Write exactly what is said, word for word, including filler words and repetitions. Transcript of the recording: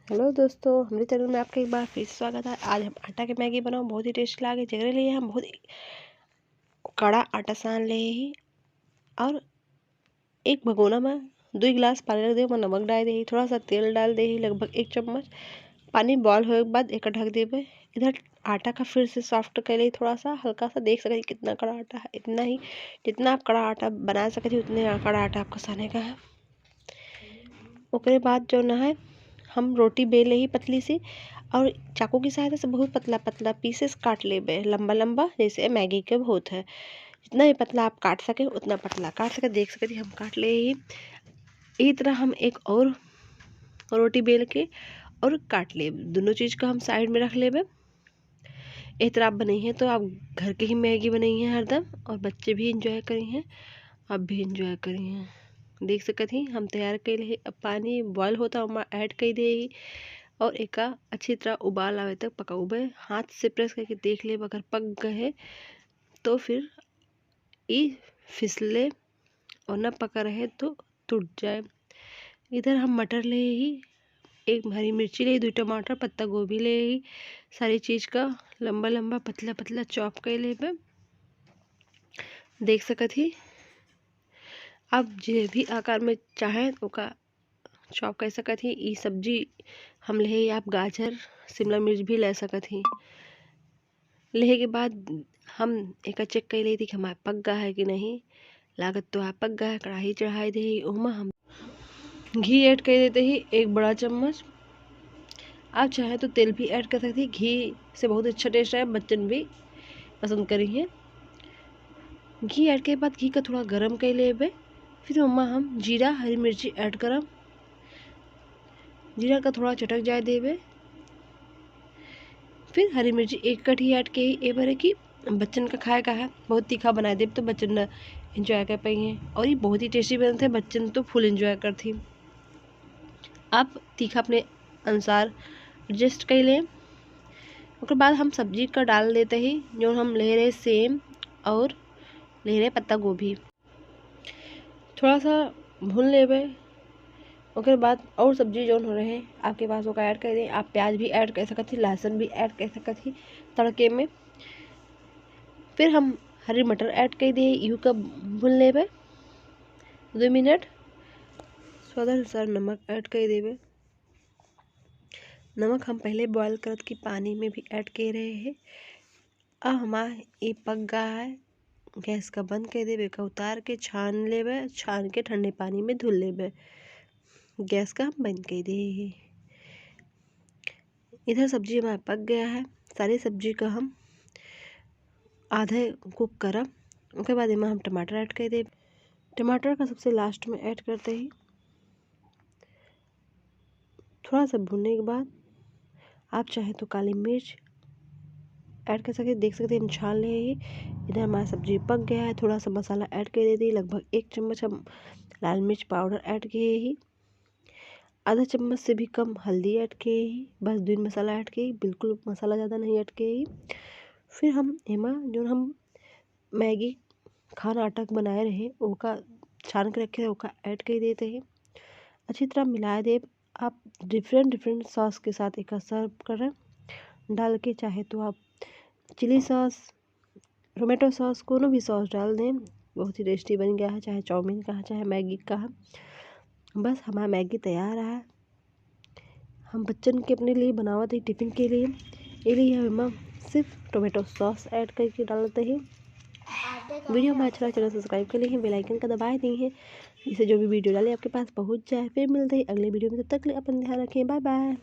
हेलो दोस्तों, हमरे चैनल में आपका एक बार फिर स्वागत है। आज हम आटा के मैगी बनाओ, बहुत ही टेस्टी लागे। जेकरे लिए हम बहुत ही कड़ा आटा सान ले ही और एक भगोना में दुई गिलास पानी रख दे, ओमा नमक डाल दे, थोड़ा सा तेल डाल दे, लगभग एक चम्मच। पानी बॉयल होए के बाद एकर ढक देबे। इधर आटा का फिर से सॉफ्ट कर ले थोड़ा सा, हल्का सा, देख सकत ही कितना कड़ा आटा है, इतना ही, जितना आप कड़ा आटा बना सकत ही उतने कड़ा आटा आपका साने का है। ओकरे बाद जौन है, हम रोटी बेल लेही पतली सी और चाकू की सहायता से बहुत पतला पतला पीसेस काट लेबे, लंबा लंबा, जैसे मैगी के होत है। जितना भी पतला आप काट सके उतना पतला काट सके। देख सकत ही हम काट ले ही। यही तरह हम एक और रोटी बेल के और काट लेब। दोनों चीज़ का हम साइड में रख लेबे। एह तरह आप बनइहें तो आप घर के ही मैगी बनइहें हरदम, और बच्चे भी एंजॉय करिहें, आप भी एंजॉय करिहें। देख सकत ही हम तैयार कइले ही। अब पानी बॉयल होता, ओमा ऐड कइ दे ही और एका अच्छी तरह उबाल आवे तक पकाउबे। हाथ से प्रेस करके देख लेब, अगर पक गए तो फिर ई फिसले और ना पका रहे तो टूट जाए। इधर हम मटर ले ही, एक हरी मिर्ची ले ही, दुई टमाटर, पत्ता गोभी ले ही, सारी चीज़ का लंबा लंबा पतला पतला चॉप कर लेबे। देख सकत ही आप जे भी आकार में चाहें ओका चॉप कर सकत ही। ई सब्जी हम ले ही, आप गाजर, शिमला मिर्च भी ले सकत ही। लेहे के बाद हम एका चेक कर लेती कि हमार पक गा है कि नहीं। लागत तो है पक गा है। कढ़ाई चढ़ाई दे ही, ओमा हम घी ऐड कर देते ही एक बड़ा चम्मच। आप चाहे तो तेल भी ऐड कर सकती, घी से बहुत अच्छा टेस्ट आए, बच्चन भी पसंद करिहें। घी ऐड के बाद घी का थोड़ा गरम कर लेबे, फिर ओमा हम जीरा, हरी मिर्ची ऐड करब। जीरा का थोड़ा चटक जाए देबे। फिर हरी मिर्ची एक कट ही ऐड के ही, ए बारे कि बच्चन का खाए का है, बहुत तीखा बनाए देब तो बच्चन न एंजॉय कर पाइहें। और ये बहुत ही टेस्टी बनते हैं, बच्चन तो फुल एंजॉय करती। आप तीखा अपने अनुसार एडजस्ट कर लें। ओकर बाद हम सब्जी का डाल देते ही, जो हम ले रहे सेम और ले रहे पत्ता गोभी। थोड़ा सा भून लेबे। ओकर बाद और सब्जी जौन हो रहे आपके पास, ओका ऐड कर दें। आप प्याज भी ऐड कर सकत ही, लहसुन भी ऐड कर सकत ही तड़के में। फिर हम हरी मटर ऐड कर दे, इहू का भून लेबे दो मिनट। स्वाद अनुसार नमक ऐड कर देबे। नमक हम पहले बॉयल करत की पानी में भी ऐड कर रहे हैं। अब हमार ई पक गा है। गैस का बंद कर देबे, का उतार के छान लेबे, छान के ठंडे पानी में धुल लेबे। गैस का हम बंद कर दे ही। इधर सब्जी हमारा पक गया है। सारी सब्जी का हम आधे कुक करब। ओकर बाद एमा हम टमाटर ऐड कर देब। टमाटर का सबसे लास्ट में ऐड करते ही थोड़ा सा भुनने के बाद आप चाहे तो काली मिर्च ऐड कर सकते। देख सकते हैं हम छान ले ही। इधर हमारा सब्जी पक गया है। थोड़ा सा मसाला ऐड कर देते ही, लगभग एक चम्मच हम लाल मिर्च पाउडर ऐड किए ही। आधा चम्मच से भी कम हल्दी ऐड किए ही, बस दो मसाला ऐड किए ही, बिल्कुल मसाला ज़्यादा नहीं ऐड किए ही। फिर हम एमा जो हम मैगी खाना आटा के बनाए रहे, ओका छान के रखे रहे, ओका ऐड कर देते हैं। अच्छी तरह मिला देब। आप डिफरेंट डिफरेंट सॉस के साथ एका सर्व करें डाल के, चाहे तो आप चिली सॉस, टोमेटो सॉस, कोनो भी सॉस डाल दें, बहुत ही टेस्टी बन गया है, चाहे चाउमीन का है, चाहे मैगी का है। बस हमारा मैगी तैयार है। हम बच्चन के अपने लिए बनावत ही टिफिन के लिए। ये लिए हम एमा सिर्फ टोमेटो सॉस ऐड करके डालते हैं। वीडियो में अच्छा लगा, चैनल सब्सक्राइब कर लीजिए, बेल आइकन का दबाए दी है, जिससे जो भी वीडियो डाले आपके पास पहुंच जाए। फिर मिलते हैं अगले वीडियो में, तब तक के लिए अपन ध्यान रखें, बाय बाय।